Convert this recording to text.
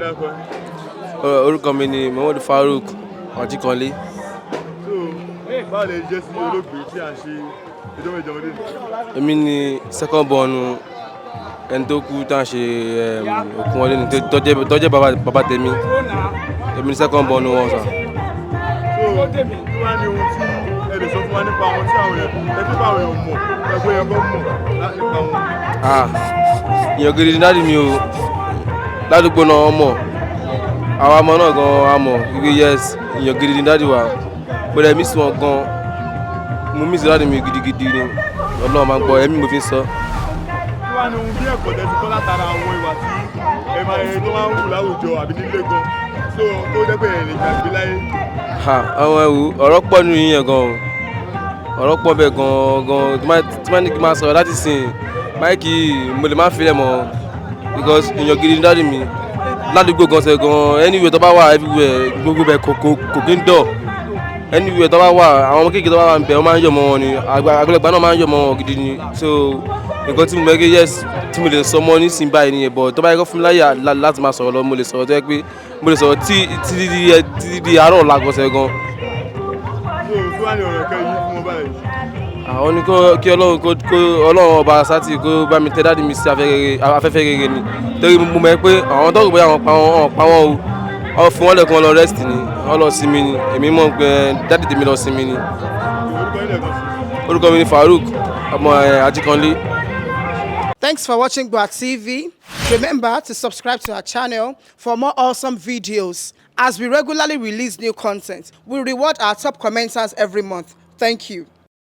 Dákọ. Orúkọ mi ni Muhammadu Farouk Ajikanle. So báwo lè jẹ́ sí olóògbé tí à ń ṣe ìjọba ìjọba lónìí? Èmi ni second born ẹni tó kú tá à ń ṣe òkú wọn lẹ́nu tó jẹ́ bàbá tèmi. Èmi ni second born wọn sà. So kí wàá ní ohun tí ẹ lè sọ fún wa nípa àwọn tí àwọn èèyàn ẹbí bá àwọn èèyàn mọ̀, ẹgbẹ́ yẹn kọ́ mọ̀ nípa wọn? Ah, èèyàn gidi ni daddy mi o. Ládùúgbò náà wọ́n mọ̀. Àwa ọmọ náà gan a mọ̀ wípé yes, èèyàn gidi ni daddy wa. Mo dẹ̀ miss wọn gan. Mo miss daddy mi gidigidi ni. Ọlọ́run máa ń gbọ́, ẹ̀mí mo fi ń sọ. Kí wàá ní ohun bí ẹ̀kọ́ tẹ́ ti kọ́ látara àwọn ìwà tí ẹ máa ẹ tó máa ń hù láwùjọ àbí nílé gan, so tó jẹ́ pé ẹ lè gbàgbé láyé? Ha, àwọn ẹ̀wù ọ̀rọ̀ pọ̀ nínú yíyan gan o. Ọ̀rọ̀ pọ̀ bẹ́ẹ̀ gan gan. Tí máa ní kí n máa sọ̀rọ̀ láti sìn mic, mo lè má filẹ̀ mọ́ because èèyàn gidi ni daddy mi. Ládùúgbò gan sẹ̀ gan, anywhere tó bá wà, everywhere, gbogbo bẹ̀ kò kí ń dọ̀. Anywhere tó bá wà, àwọn ọmọ kéékèèké tó bá wà níbẹ̀, wọ́n máa ń yọ̀ mọ́ wọn ni. Àgbàlagbà náà máa ń yọ̀ mọ́ wọn gidi ni. So nǹkan tí mo mọ̀ pé yes, tí mo lè sọ mọ́ nísìnyí báyìí nìyẹn, but tó bá yẹ kó fún mi láyè láti máa sọ̀rọ̀ lọ, mo lè sọ̀rọ̀ tó yẹ pé mo lè sọ̀rọ̀ títí di àárọ̀ ọ̀la gan sẹ̀ gan. So kí wàá ní ọ̀rọ̀ kẹ́yìn fún wọn báyìí? Àwọn ní kí Ọlọ́run kó Ọlọ́run ọba sátì kó bá mi tẹ daddy mi sí afẹ́fẹ́ rere ni, torí mo mọ̀ pé àwọn tó rò bóyá àwọn pa wọn, wọn pa wọn o. Wọ́n fún wọn lẹ́kùn, wọn lọ rest ni, wọ́n lọ sinmi ni. Èmi mọ̀ pé daddy tèmi lọ sinmi ni. Orúkọ yín lẹ́ẹ̀kan sí? Orúkọ mi ni Farouk ọmọ Ajikanle. Thanks for watching Gua TV. Remember to subscribe to our channel for more awesome videos. As we regularly release new content, we reward our top commenters every month. Thank you.